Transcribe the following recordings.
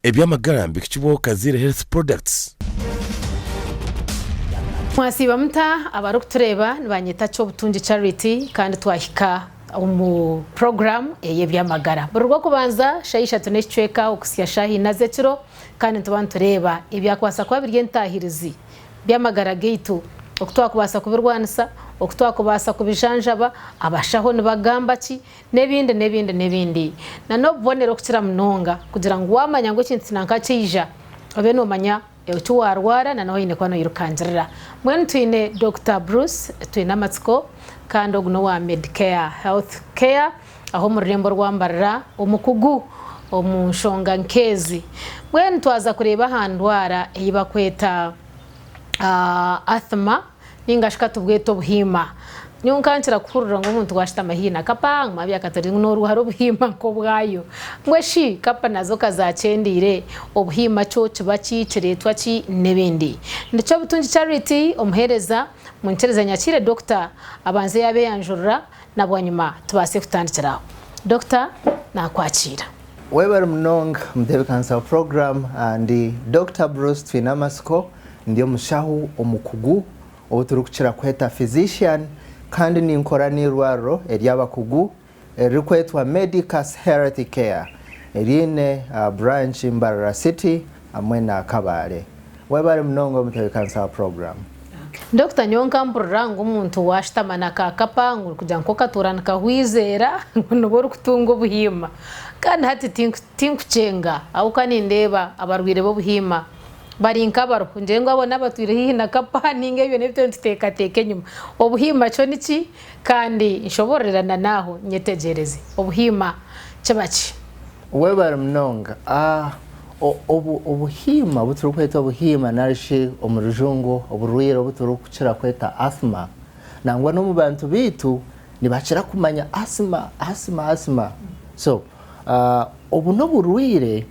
Eby'amagara nibihikibwaho Kaziire Health Products. Mwasiiba muta abarikutureeba nibanyeta Kyobutungi Charity kandi twahika omu puroguramu ey'eby'amagara. Buri Rwokubanza shaaha ishatu n'ekicweka okuhitsya shaaha ina z'ekiro kandi nituba nitureeba ebyakubaasa kuba biri entaahirizi by'amagara gaitu, oku twakubaasa kubirwanisa, oku twakubaasa kubijanjaba, abashaho nibagamba ki, n'ebindi n'ebindi n'ebindi. Na n'obubonero okukira munonga kugira ngu waamanya ngu ekintu nanka kyaija obe noomanya eki waarwara na n'ahu oine kuba noirukangirira. Mbwenu twine Dokita Bruce Twinamatsiko kandi ogu n'owa Medicare Health Care aho omu rurembo rwa Mbarara omukugu omu nshonga nk'ezi. Mbwenu twaza kureeba aha ndwara ei barikweta asthma. Ninga shi ka tubwete obuhiima. Nyowe nkankira kuhurira ngu omuntu waashutama haihi na kapa ngu mabya katari ngu noorwara obuhiima nk'obwayo. Mbwe shi kapa nazo ka zaakyendeire? Obuhiima kyo kiba ki? Kireetwa ki? N'ebindi. Ndi Kyobutungi Charity, omuheereza. Munyikirize nyakiire Dokita abanze yaabeeyanjurira na bwanyima tubaase kutandikira aho. Dokita, naakwakiira. Webare munonga mutebekanisa wa puroguramu. Ndi Dokita Bruce Twinamatsiko, ndi omushaho omukugu ou turikukira kweta physician kandi ninkora n'eirwariro ery'abakugu eririkwetwa Medicus Health Care eriine branch Mbarara City hamwe na Kabale. Webare munonga omutebekanisa wa puroguramu. Dokita nyowe nkampurira ngu omuntu washutama na ka kapa ngu orikugira ngu okatuura nikahwizeera ngu nibwo orikutunga obuhiima kandi hati tinkukyenga ahabw'okuba nindeeba abarwaire b'obuhiima bari nk'abaruho ngire ngu abo n'abatwire haihi na kapa ninga ebyo n'ebi turiyo nituteekateeka enyima. Obuhiima kyo niki? Kandi nshoboororera na n'aho nyetegyereze. Obuhiima kiba ki? Webare munonga. Obuhiima obu turikweta obuhiima nari shi omu rujungu oburwaire obu turikukira kweta asthma, nangwa n'omu bantu baitu nibakira kumanya asthma, asthma, asthma. So obu n'oburwaire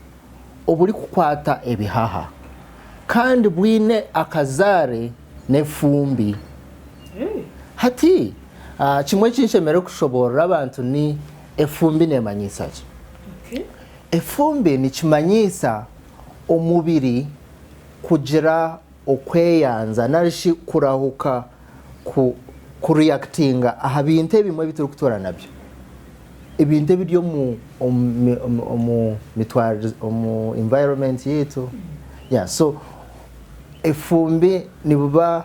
oburikukwata ebihaha kandi bwine akazaare n'efumbi. Hati kimwe eki nshemereire kushoboorora abantu ni efumbi neemanyiisa ki? Efumbi nikimanyiisa omubiri kugira okweyanza nari shi kurahuka kuriyakitinga aha bintu ebimwe ebi turikutuura nabyo. Ebintu ebiri omu omu environment yaitu. So efumbi nibuba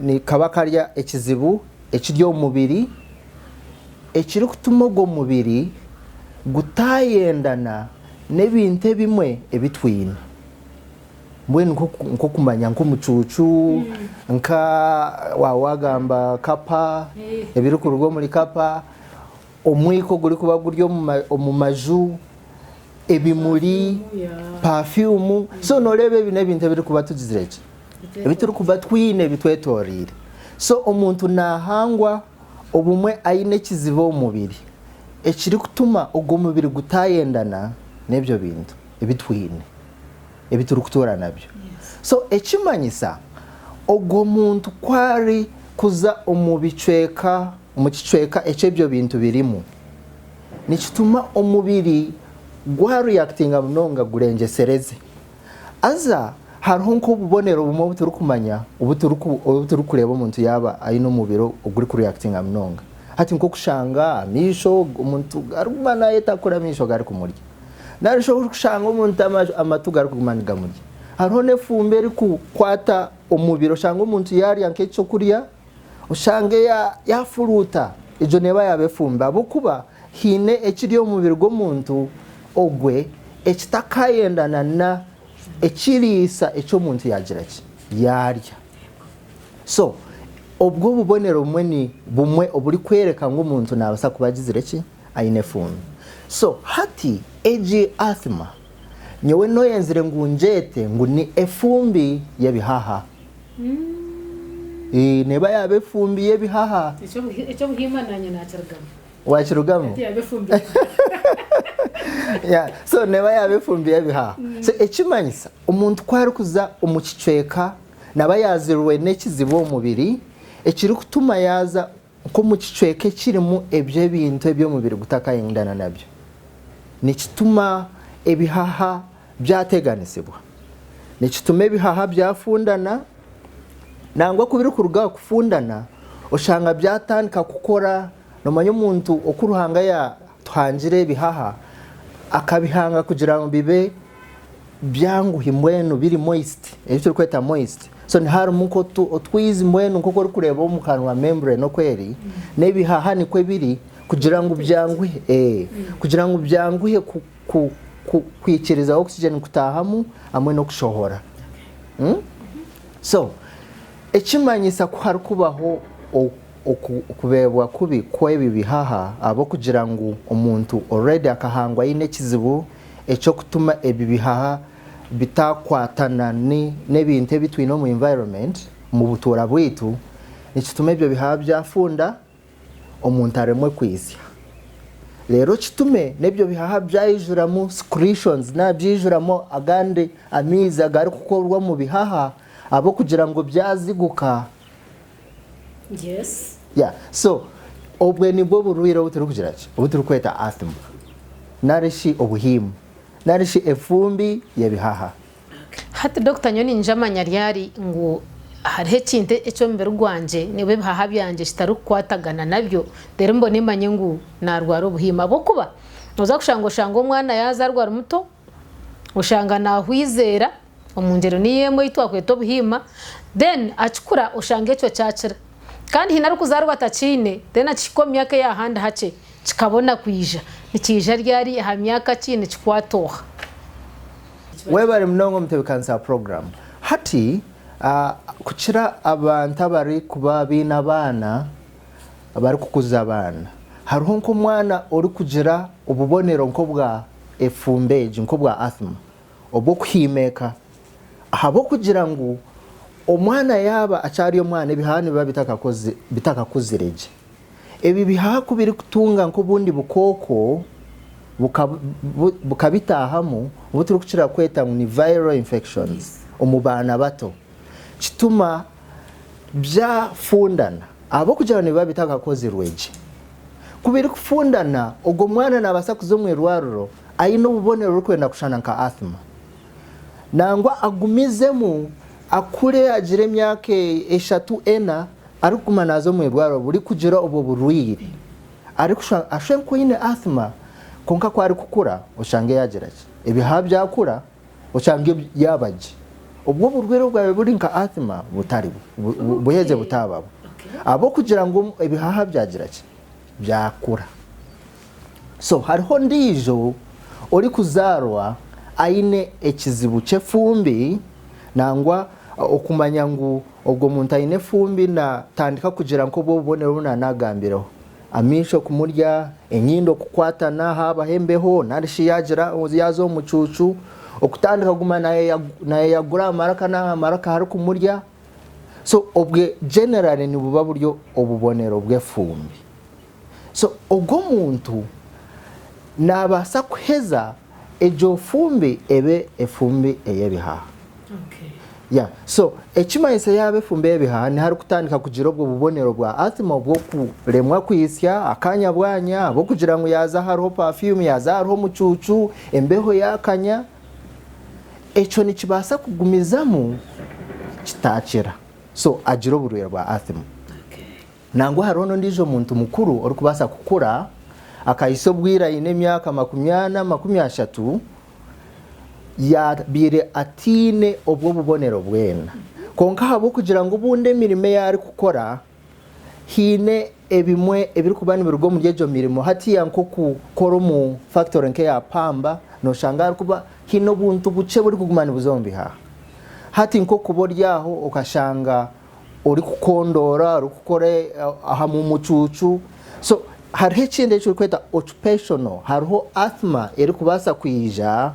nikaba kari ekizibu ekiri omu mubiri ekirikutuma ogwo mubiri gutayendana n'ebintu ebimwe ebi twine. Mbwenu nk'okumanya nk'omucuucu, nka waaba waagamba kapa, ebirikuruga omuri kapa, omwika ogurikuba guri omu maju, ebimuri, pafyumu. So nooreeba ebi n'ebintu ebirikuba tugizire ki? Ebi turikuba twine bitwetoreire. So omuntu naahangwa obumwe aine ekizibu omu mubiri ekirikutuma ogwo mubiri gutayendana n'ebyo bintu ebi twine, ebi turikutuura nabyo. So ekimanyisa ogwo muntu ku arikuza omu bicweka, omu kicweka eki ebyo bintu birimu, nikituma omubiri gwareactinga munonga gurengyesereze. Haza hariho nk'obubonero bumwe obu turikumanya obu turikureeba omuntu yaaba aine omubiri ogurikureactinga munonga. Hati nk'okushanga amaisho omuntu arikuguma naayetakura amaisho garikumurya. Nari shi orikushanga omuntu amatu garikuguma nigamurya. Hariho n'efumbi erikukwata omubiri oshange omuntu yaarya nk'ekyokurya oshange yaafuruuta, egyo neeba yaaba efumbi ahabw'okuba haine ekiri omu mubiri gw'omuntu ogwe ekitakayendana na ekiriisa eki omuntu yaagira ki? Yaarya. So, obwo obubonero bumwe ni bumwe oburikworeka ngu omuntu naabaasa kuba agizire ki? Aine efumbi. So, hati egi asthma nyowe nooyenzire ngu ngyete ngu ni efumbi y'ebihaha. Neeba yaaba efumbi y'ebihaha. Eky'obuhiima naanye naakirugamu. Wakirugamu? Hati yaaba efumbi Yeah, so neeba yaaba efumbi y'ebihaha. So ekimanyisa omuntu ku arikuza omu kicweka naba yaazirwe n'ekizibu omu mubiri ekirikutuma yaaza nk'omu kicweka ekirimu ebyo ebintu ebi omubiri gutakayendana nabyo. Nikituma ebihaha. byateganisibwa nikituma ebihaha byafundana, nangwa ku birikuruga aha kufundana oshanga byatandika kukora, nomanya omuntu oku Ruhanga yatuhangire ebihaha akabihanga kugira ngu bibe byanguhi mbwenu biri moist, ebi turikweta moist, so niharimu nk'otwizi mbwenu nk'oku orikureeba omu kanwa membrane oku eri, n'ebihaha nikwo biri kugira ngu byanguhe, kugira ngu byanguhe kwikiriza oxygen kutaahamu hamwe n'okushohora. So ekimanyisa ku harikubaho okubeebwa kubi kw'ebi bihaha ahabw'okugira ngu omuntu already akahangwa aine ekizibu eky'okutuma ebi bihaha bitakwatana n'ebintu ebi twine omu environment, omu butuura bwaitu, nikituma ebyo bihaha byafunda omuntu aremwe kwitsya. Reero kitume n'ebyo bihaha byaijuramu secretions nari byaijuramu agandi amaizi agarikukorwa omu bihaha ahabw'okugira ngu byaziguka. Yes. Yeah. So obwe nibwo burwaire obu turikugira ki? Obu turikweta asthma nari shi obuhiimu nari shi efumbi y'ebihaha. Hati doctor nyowe ninyija manya ryari ngu hariho ekintu eky'omubiri gwangye nibwo ebihaha byangye kitarikukwatagana nabyo reero mbone manye ngu narwara obuhiima ahabw'okuba noza kushanga oshanga omwana yazarwa ari muto oshanga nahwizeera omu ngyero niyo emwe ei twakweta obuhiima then akikura oshanga ekyo kyakira kandi haine arikuzaarwa atakiine then akihika omu myaka ey'ahandi hakye kikabona kwija nikiija ryari aha myaka ki nikikwata oha? Webare munonga omutebekanisa wa puroguramu. Hati kukira abantu abarikuba baine abaana abarikukuza abaana, hariho nk'omwana orikugira obubonero nk'obwa efumbi egi nk'obwa asthma obw'okuhiimeeka ahabw'okugira ngu omwana yaaba akyari omwana ebihaha nibiba bitakakuzire gye. Ebi bihaha ku birikutunga nk'obundi bukooko bukabitaahamu obu turikukira kweta ngu ni viral infections omu baana bato, kituma byafundana ahabw'okugira ngu nibiba bitakakozirwe gye. Ku birikufundana, ogwo mwana naabaasa kuza omu irwariro aine obubonero oburikwenda kushushana nka asthma. Nangwa agumizemu akure agire emyaka eshatu, ena arikuguma naaza omu irwariro buri kugira obwo burwaire arikushwa ashwe nk'oine asthma kwonka ku arikukura oshange yaagira ki ebihaha byakura oshange yaaba gye obwo oburwaire obwabaire buri nka asthma butari bwo buheze butaaba bwo ahabw'okugira ngu ebihaha byagira ki byakura. So hariho ondiijo orikuzaarwa aine ekizibu ky'efumbi nangwa okumanya ngu Ogwo muntu aine efumbi natandika kugira nk'obu obubonero obu naanagambireho, amaisho kumurya, enyindo kukwatana haabaho embeho nari shi yaagira yaaza omu mucuucu, okutandika kuguma naayeyagura aha maraka n'aha maraka harikumurya. So obwe generally nibuba buri obubonero bw'efumbi. So ogwo omuntu naabaasa kuheza egyo fumbi ebe efumbi ey'ebihaha. Yeah. So ekimanyisa yaaba efumbi ey'ebihaha niho arikutandika kugira obwo bubonero bwa asthma obw'okuremwa kwitsya akanya bwanya ahabw'okugira ngu yaaza hariho perfume, yaaza hariho omucuucu, embeho yaakanya. Ekyo nikibaasa kugumizamu kitaakira. So agira oburwaire bwa asthma. Nangwa hariho n'ondiijo muntu mukuru orikubaasa kukura akahitsya obwire aine emyaka makumyana, makumyashatu, yaabaire ataine obwo bubonero bwena. Kwonka ahabw'okugira ngu obundi emirimo ei arikukora haine ebimwe ebirikuba nibiruga omuri egyo mirimo, hatiiya nk'okukora omu fakitori nk'eya pamba, nooshanga harikuba haine obuntu bukye burikuguma nibuza omu bihaha. Hati nk'okuba ori aho okashanga orikukondoora, orikukora aha mu mucuucu. So hariho ekindi eki orikweta occupational, hariho asthma erikubaasa kwija,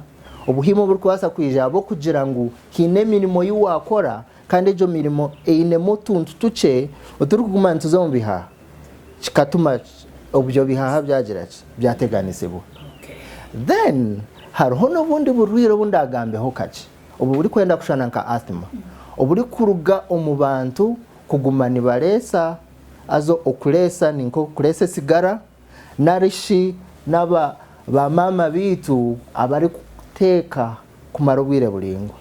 obuhiima oburikubaasa kwija ahabw'okugira ngu haine emirimo ei waakora kandi egyo mirimo einemu otuntu tukye oturikuguma nituza omu bihaha kikatuma ebyo bihaha byagira ki? Byateganisibwa. Then hariho n'obundi burwaire obu ndaagambeho kakye. Obu burikwenda kushushana nka asthma, oburikuruga omu bantu kuguma nibareetsa, haza okureetsa ni nk'okureetsa esigara nari shi n'aba ba maama baitu abarikuteeka kumara obwire buraingwa.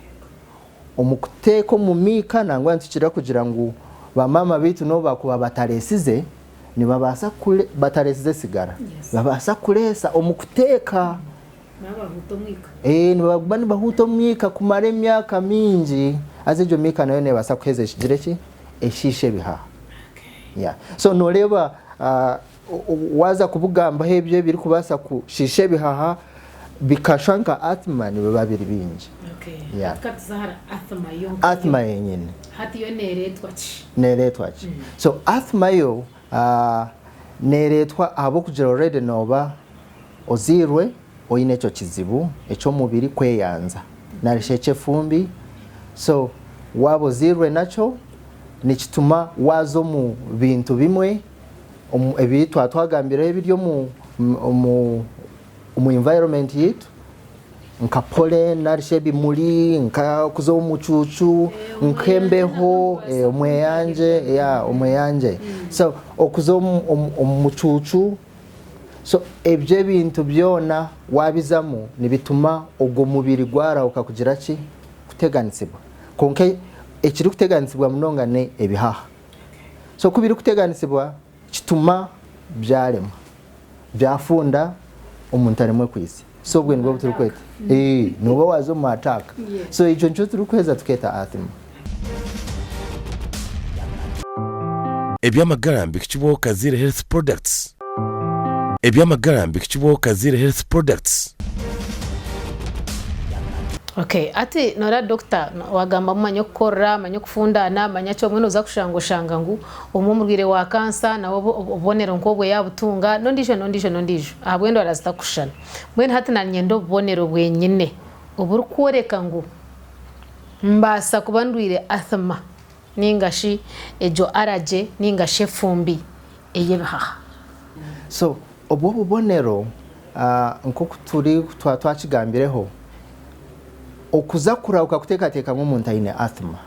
Omu kuteeka omu miika nangwa nitukira kugira ngu ba maama baitu n'obu baakuba batareesize, nibabaasa kure batareesize sigara, nibabaasa kureesa omu kuteeka. Nibaguma nibahuuta omwika kumara emyaka mingi, haza egyo miika nayo neebaasa kuheza ekigire ki? Eshiisha ebihaha. Yeah. So nooreeba waaza kubugambaho ebyo ebirikubaasa kushiisha ebihaha bikashwa nka asthma nibiba biri bingi. Yeah. Asthma yenyine. Neereetwa ki? So asthma yo neereetwa ahabw'okugira already nooba ozairwe oine ekyo kizibu eky'omubiri kweyanza nari shi eky'efumbi so waaba ozairwe nakyo nikituma waaza omu bintu bimwe ebi twaba twagambireho ebiri omu omu environment yaitu nka pollen nari shi ebimuri nka okuza omu mucuucu nk'embeho omweyangye yeah omweyangye so okuza omu mucuucu So ebyo ebintu byona wabizamu nibituma ogwo mubiri gwarahuka kugira ki? Kuteganisibwa. Kwonka ekirikuteganisibwa munonga ni ebihaha. So ku birikuteganisibwa kituma byaremwa, byafunda omuntu aremwe kwitsya. So obwe nibwo obuturikweta nooba waaza omu attack. So ekyo nikyo turikuheza tukeeta asthma. Eby'amagara mbihikibwaho Kaziire Health Products. Eby'amagara mbihikibwaho Kaziire Health Products. Okay, hati noreeba doctor wagamba manya okukorora, manya okufundana, manya ki obumwe noza kushanga oshanga ngu obumwe omurwaire wa cancer nawe obubonero nk'obwo yabutunga n'ondiijo n'ondiijo n'ondiijo ahabw'endwara zitakushushana. Mbwenu hati nanyenda obubonero bwenyine oburikworeka ngu Mbaasa kuba ndwaire asthma ninga shi egyo allergy ninga shi efumbi ey'ebihaha. So obwo obubonero nk'oku turi twaba twakigambireho, okuza kurahuka kuteekateeka ngu omuntu aine asthma,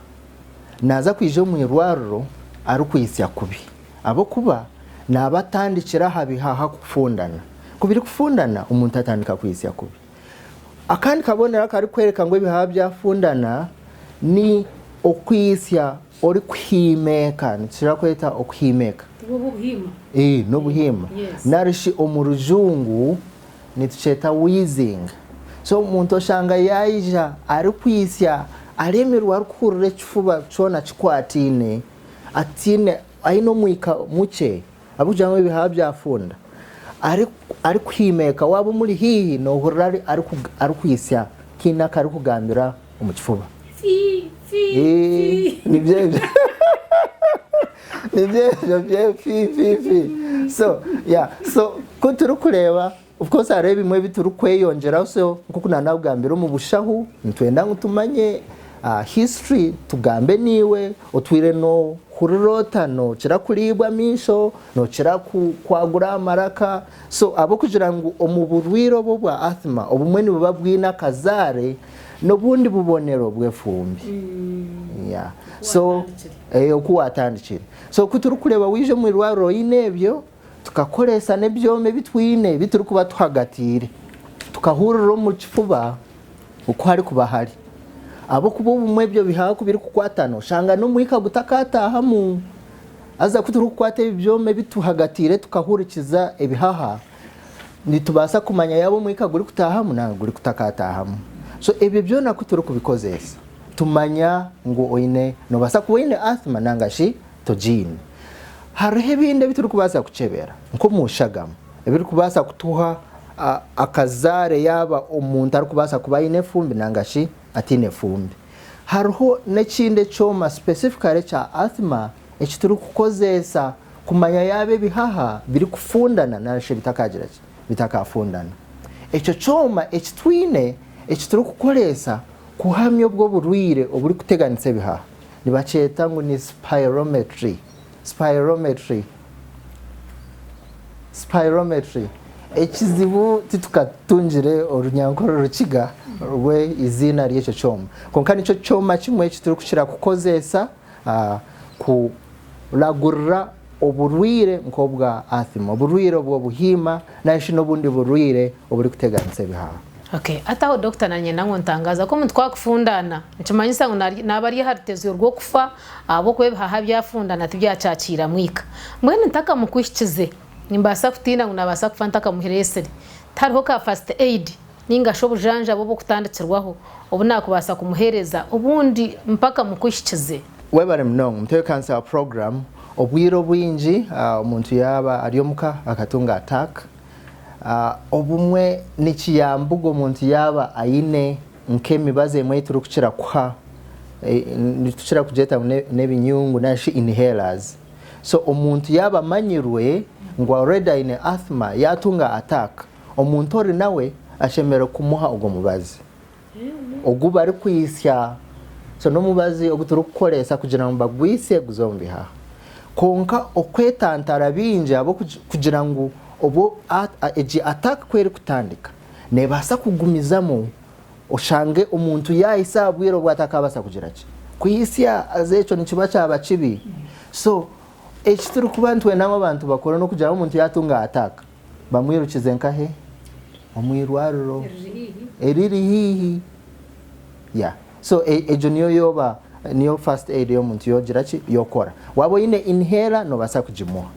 naaza kwija omu irwariro arikwitsya kubi ahabw'okuba naaba atandikire aha bihaha kufundana. Ku birikufundana omuntu atandika kwitsya kubi. Akandi kabonero akarikworeka ngu ebihaha byafundana ni okwitsya orikuhiimeeka, nitukira kweta okuhiimeeka. N'obuhiima. Nari shi omu rujungu nitukyeta wheezing. So omuntu oshanga yaija arikwitsya aremirwe arikuhurira ekifuba kyona kikwataine, ataine, aine omwika mukye. Ahabw'okugira ngu ebihaha byafunda, arikuhiimeeka waaba omuri haihi noohurira arikwitsya haine akarikugambira omu kifuba. Nibyo ebyo. Nibyo ebyo bye fi fi fi. So yeah, so ku turikureeba of course hariho ebimwe ebi turikweyongyeraho so nk'oku naanakugambira omu bushaho nitwenda ngu tumanye history tugambe naiwe otwire nohurira ota nokira kuriibwa amaisho nokira kwagura amaraka so ahabw'okugira ngu omu burwaire obu obwa asthma obumwe nibuba bwine akazaare n'obundi bubonero bw'efumbi yeah so oku watandikire so ku turikureeba waija omu irwariro oine ebyo tukakoresa n'ebyoma ebi twine ebi turikuba tuhagatiire tukahurira omu kifuba oku harikuba hari. Ahabw'okuba obumwe ebyo bihaha ku birikukwatana oshanga n'omwika gutakataahamu. Haza ku turikukwata ebi byoma ebi tuhagatiire tukahurikiza ebihaha, nitubaasa kumanya yaaba omwika gurikutaahamu nari gurikutakataahamu. So ebyo byona ku turikubikozesa, tumanya ngu oine, noobaasa kuba oine asthma nanga shi togiine. Hariho ebindi ebi turikubaasa kukyebera nk'omu shagama ebirikubaasa kutuha akazaare yaaba omuntu arikubaasa kuba aine efumbi nanga shi ataine fumbi. Hariho n'ekindi ekyoma specifically ekya asthma eki turikukozeesa kumanya yaaba ebihaha birikufundana nari shi bitakagira ki, bitakafundana. Ekyo kyoma eki twine eki turikukoreesa kuhamya obwo oburwaire oburikuteganisa ebihaha nibakyeta ngu ni spirometry. Spirometry. Spirometry. Ekizibu titukatungire orunyankore orukiga rwe iziina ry'ekyo kyoma. Kwonka nikyo kyoma kimwe eki turikukira kukozeesa kuragurira oburwaire nk'obwa asthma, oburwaire obw'obuhiima nari shi n'obundi burwaire oburikuteganisa ebihaha. Okay, hati aho doctor nanye nangwa ntangaza ku omuntu ku akufundaana nikimanyisa ngu naaba ari aha rutezyo rw'okufa ahabw'okuba ebihaha byafundana tibyakyakiira mwika. Mbwenu ntakamukuhikize nimbaasa kutiina ngu nabaasa kufa ntakamuhireesire. Tihariho ka first aid ninga shi obujanjabi obw'okutandikirwaho obu naakubaasa kumuheereza obundi mpaka mukuhikize? Webare munonga mutebekanisa wa program. Obwire obwingi omuntu yaaba ari omuka akatunga attack, Obumwe nikiyambuga omuntu yaaba aine nk'emibazi emwe ei turikukira kuha, nitukira kugyeta ngu n'ebinyungu nari shi inhalers. So omuntu yaaba amanyirwe ngu already aine asthma, yaatunga attack, omuntu ori nawe ashemereire kumuha ogwo mubazi ogu barikwitsya. So n'omubazi ogu turikukoresa kugira ngu bagwitsye guze omu bihaha. Kwonka okwetantara bingi ahabw'okugira ngu obu egi attack ku erikutandika neebaasa kugumizamu oshange omuntu yaahitsya aha bwire obu atakaabaasa kugira ki? Kuhitsya haza ekyo nikiba kyaba kibi. So eki turikuba nitwenda ngu abantu bakore n'okugira ngu omuntu yaatunga attack bamwirukize nkahe? Omu irwariro eriri haihi. Yeah. So egyo niyo yooba niyo first aid ey'omuntu yoogira ki? Yookora. Waaba oine inhaler noobaasa kugimuha.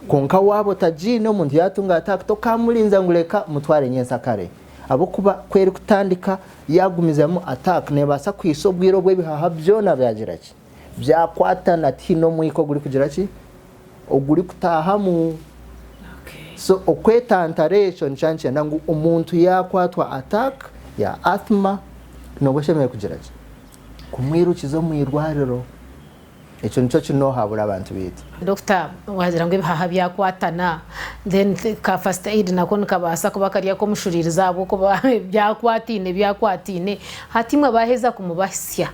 Kwonka waaba otagiine omuntu yaatunga attack tokaamurinza ngu reka mutware nyensakare. Ahabw'okuba ku erikutandika yaagumizamu attack neebaasa kuhitsya obwire obu ebihaha byona byagira ki? Byakwatana tihaine omwika ogurikugira ki? Ogurikutaahamu. So okwetantara ekyo nikyo nikyenda ngu omuntu yaakwatwa attack ya asthma nooba oshemereire kugira ki? Kumwirukiza omu irwariro. Ekyo nikyo kinohabura abantu baitu. Doctor wagira ngu ebihaha byakwatana then ka first aid nako nikabaasa kuba kari akomushuririza ahabwokuba byakwataine byakwataine hati imwe baheza kumubahisya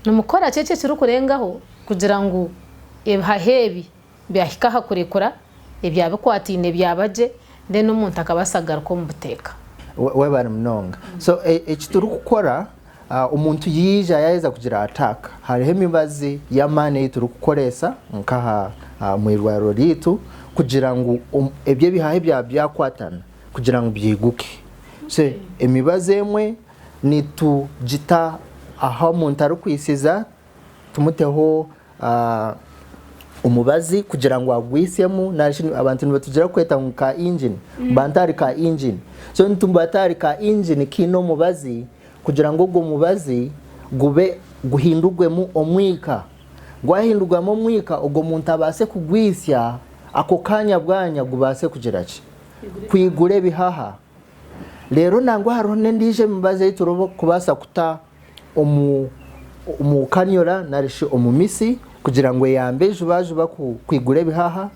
nimukora ki eki ekirikurengaho kugira ngu ebihaha ebi byahika aha kurekura ebya bikwataine byaba gye then omuntu akabaasa kugaruka omu buteeka. Webare munonga. So eki turikukora omuntu yaija yaheza kugira attack hariho emibazi y'amaani ei turikukoresa nkaha omu irwariro ryaitu kugira ngu ebyo ebihaha ebyaba byakwatana kugira ngu byiguke. So emibazi emwe nitugita ahu omuntu arikwisiza tumuteho omubazi kugira ngu agwitsemu narishi abantu nibatugira kweta ngu ka engine bantu ahari ka engine so nitubata ahari ka engine kiine omubazi kugira ngu ogwo mubazi gube guhindurwemu omwika gwahindurwamu omwika ogwo muntu abaase kugwitsya ako kanya bwanya gubaase kugira ki kwigura ebihaha. Reero nangwa hariho n'endiijo emibazi ei turikubaasa kuta omu omu kanyora nari shi omu mitsi kugira ngu eyambe jubajuba kwigura ebihaha.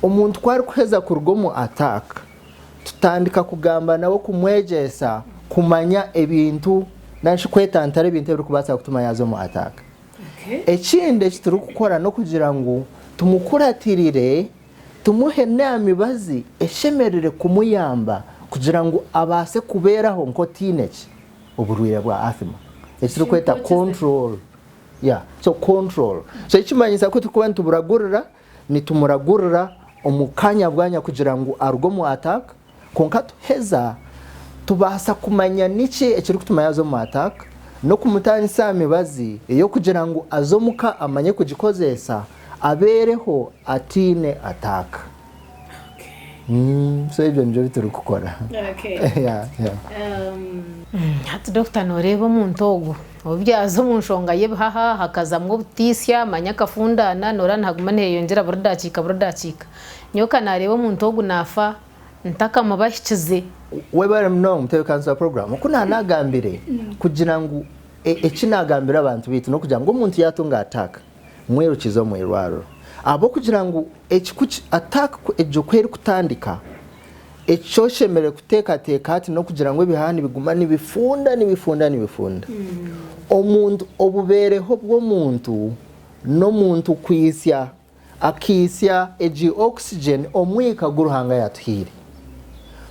Omuntu ku arikuheza kuruga omu attack, tutandika kugamba nawe kumwegyesa kumanya ebintu nari shi kwetantara ebintu ebirikubaasa kutuma yaaza omu attack. Ekindi eki turikukora n'okugira ngu tumukuratirire Tumuhe n'emibazi eshemerire kumuyamba kugira ngu abaase kubeeraho nk'otaine ki? Oburwaire bwa asthma. Eki turikweta control. Yeah, so control. So ekimanyisa ku turikuba nituburagurira, nitumuragurira omu kanya bwanya kugira ngu aruge omu attack, kwonka tuheza tubaasa kumanya niki ekirikutuma yaaza omu attack, n'okumutandisa aha mibazi ey'okugira ngu aze omuka amanye kugikozesa, abeereho ataine attack. So ebyo nibyo biturikukora. Yeah, yeah. Hati doctor noreeba omuntu ogwo obu byaza omu nshonga y'ebihaha hakazamu obutiisya manya akafundaana noreeba nihaguma niheyongyera buri dakiika buri dakiika. Nyowe ka nareeba omuntu ogu naafa ntakamubahikize. Webare munonga mutebekanisa wa program. Oku nanagambire kugira ngu eki nagambira abantu baitu nokugira ngu omuntu yatunga attack mwirukize omu irwariro ahabwokugira ngu eki ku attack egyo ku erikutandika eki oshemereire kuteekateeka hati nokugira ngu ebihaha nibiguma nibifunda nibifunda nibifunda omuntu obubeereho bw'omuntu n'omuntu kwitsya Akaitsya egi oxygen, omwika ogu Ruhanga yaatuhaire.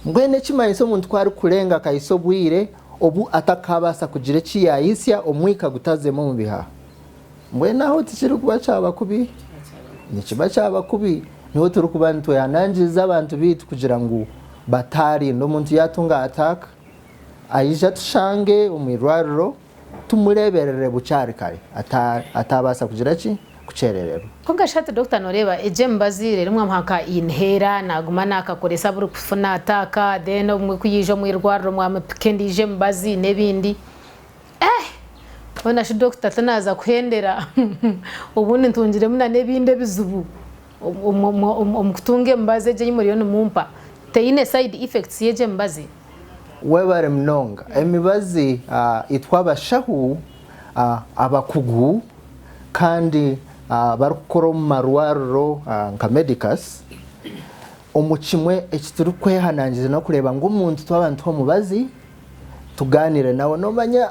Mbwenu ekimanyisa omuntu ku arikurenga akahitsya obwire obu atakaabaasa kugira eki yaahitsya omwika gutazemu omu bihaha. Mbwenu aho tikirikuba kyaba kubi? Nikiba kyaba kubi. Niho turikuba nitwehanangiriza abantu baitu kugira ngu. Bataarinda omuntu yaatunga attack, aije atushange omu irwariro tumureeberere bukyari kare ataabaasa kugira ki? Kukyerererwa. Kwonka shi hati doctor noreeba egyo emibazi reero mwamuha nka inhaler naguma nakakoresa buri kufuna attack then obumwe kuyaija omu irwariro mwamupika endiijo emibazi n'ebindi eh hoona shi doctor tinaza kuhendera obundi ntungiremu na n'ebindi ebizibu omu kutunga emibazi egyo ei muriyo nimumpa teine side effects y'egyo emibazi? Webare munonga. Emibazi itwe abashaho abakugu kandi abarikukora omu marwariro nka Medicus, omu kimwe eki turikwehanangiriza n'okureeba ngu omuntu twaba nituha omubazi tugaaniire nawe. Noomanya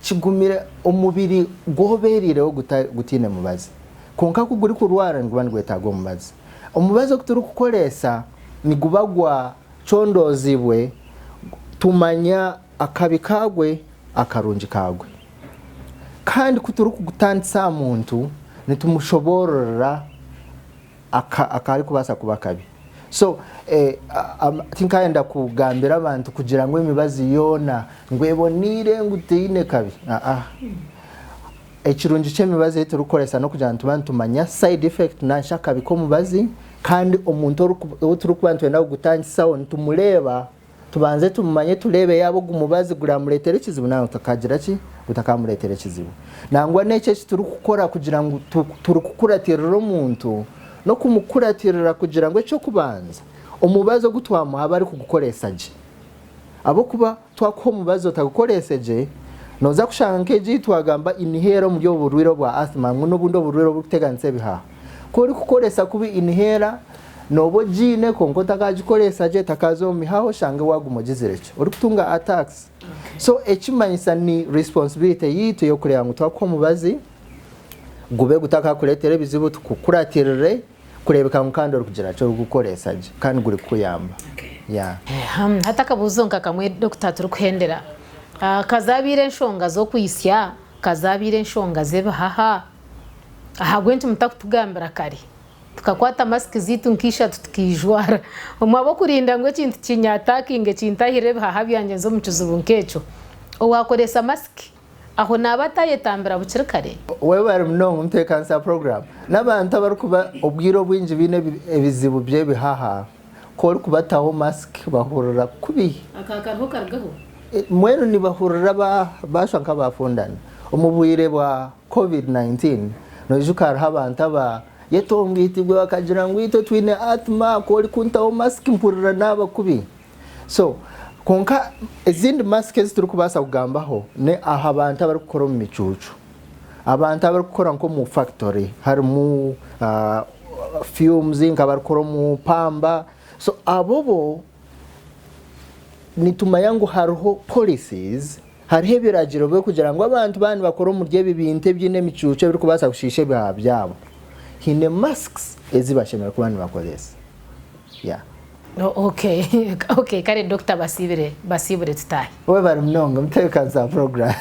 kigumire omubiri gw'obereireho gutaine mubazi kwonka ku gurikurwara niguba nigwetaaga omubazi. Omubazi ogu turikukoresa niguba gwacondoozibwe tumanya akabi kaagwe akarungi kaagwe. Kandi ku turikugutandisa aha muntu nitumushoboororera akarikubaasa kuba kabi. So tinkayenda kugambira abantu kugira ngu emibazi yoona ngu eboneire ngu teine kabi. Aa. Ekirungi ky'emibazi ei turikukoresa n'okugira ngu nituba nitumanya side effect nari akabi k'omubazi kandi omuntu ou turikuba nitwenda kugutandikisaho nitumureeba Tubanze tumumanye tureebe yaaba ogu mubazi guraamureetera ekizibu nari gutakagira ki? Gutakamureetera ekizibu. Nangwa n'ekyo eki turikukora kugira ngu turikukuratirira omuntu, n'okumukuratirira kugira ngu eky'okubanza, omubazi ogu twamuha abe arikugukoresa gye. Ahabw'okuba twakuha omubazi otagukoreise gye, nooza kushanga nk'egi ei twagamba inhaler omuri obu burwaire obwa asthma hamwe n'obundi oburwaire oburikuteganisa ebihaha. Ku orikukoresa kubi inhaler, Nooba ogiine kwonka otakagikoresa gye etakaaza omu mihaho oshange waaguma ogizire ki orikutunga attacks. So ekimanyisa ni responsibility yaitu ey'okureeba ngu twakuha omubazi gube gutakakureetera ebizibu tukukuratirire kureebeka ngu kandi orikugira ki orikugukoresa gye kandi gurikukuyamba. Yeah. Hati akabuuzo nka kamwe Dokita turikuhendera, ka zaabaire enshonga z'okwitsya, ka zaabaire enshonga z'ebihaha, ahabw'enki mutakutugambira kare? Tukakwata masiki zaitu nka ishatu tukaijwara. Omu ahabw'okurinda ngu ekintu kinyatakinge kintahirire ebihaha byangye nze omu kizibu nk'ekyo. Owaakoresa masiki aho naaba atayetambira bukiri kare? Webare munonga omuteekanisa program. N'abantu abarikuba obwire obwingi baine ebizibu by'ebihaha ku orikubataho mask bahurira kubi. Aka kariho karugaho? Mbwenu nibahurira bashwa nk'abafundana. Omu bwire bwa Covid 19 noijuka hariho abantu aba Yetongwitibwe bakagira ngu itwe twine asthma ku orikuntaho mask mpurira naaba kubi. So kwonka ezindi mask ezi turikubaasa kugambaho ni aha bantu abarikukora omu micuucu. Abantu abarikukora nk'omu factory harimu fumes nk'abarikukora omu pamba so abo bo nitumanya ngu hariho policies Hariho ebiragiro by'okugira ngu abantu baaba nibakora omuri ebi bintu ebiine emicuucu ebirikubaasa kushiisha ebihaha byabo, haine masks ezi bashemereire kuba nibakoresa. Yeah. Okay, okay, kare doctor basiibire, basiibure tutaahe. Webare munonga mutebekanisa wa program.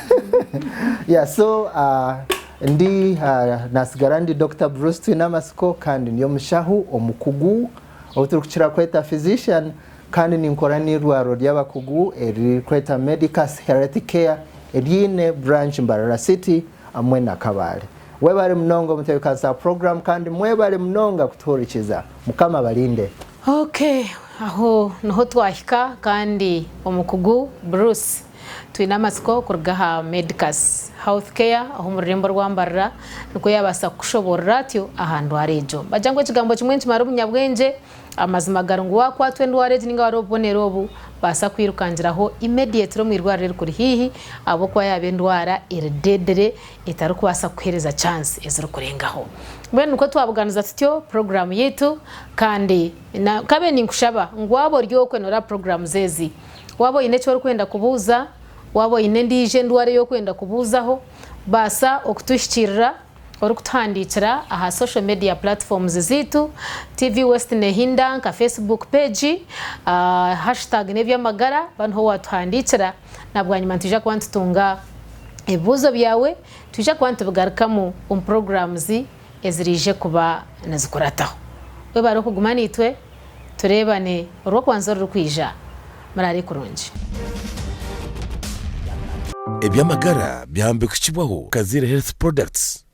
Yeah, so uh, ndi uh, nasigara ndi Dr. Bruce Twinamasiko kandi ndi omushaho omukugu ou turikukira kweta physician Kandi ninkora n'eirwariro ry'abakugu eririkweta Medicus Health Care eryine branch Mbarara City hamwe na Kabale. Webare munonga omutebekanisa wa program kandi mwebare munonga kutuhurikiza. Mukama abarinde. Ok aho niho twahika kandi omukugu Bruce twine amatsiko kuruga aha Medicus Health Care aho omu rurembo rwa Mbarara nikwo yabaasa kukushoboorora atyo aha ndwara egyo. Nibagira ngu ekigambo kimwe nikimara obunyabwengye. Amazima gari ngu waakwatwa endwara egi ninga waareeba obubonero obu, baasa kwirukangiraho immediately omu irwariro erikuri haihi ahabw'okuba yaaba endwara eri deadly etarikubaasa kukuheereza chance ezirikurengaho. Mbwenu nikwo twabuganiza tutyo puroguraamu yaitu kandi nkabe ninkushaba ngu waaba ori okwe nooreeba puroguraamu ezi, waaba oine eki orikwenda kubuuza, waaba oine endiijo endwara ei orikwenda kubuuzaho, baasa okutuhikiirira. Orikutuhandiikira aha social media platforms zaitu, TV West Nehinda nka Facebook page, hashtag n'eby'amagara, ba niho watuhandiikira na bwanyima nitwija kuba nitutunga ebibuuzo byawe, twija kuba nitubigarukamu omu programs eziraije kuba nizikurataho. Webare okuguma naitwe. Tureebane Orwokubanza orurikwija. Muraare kurungi. Eby'amagara byambikukibwaho Kaziire Health Products.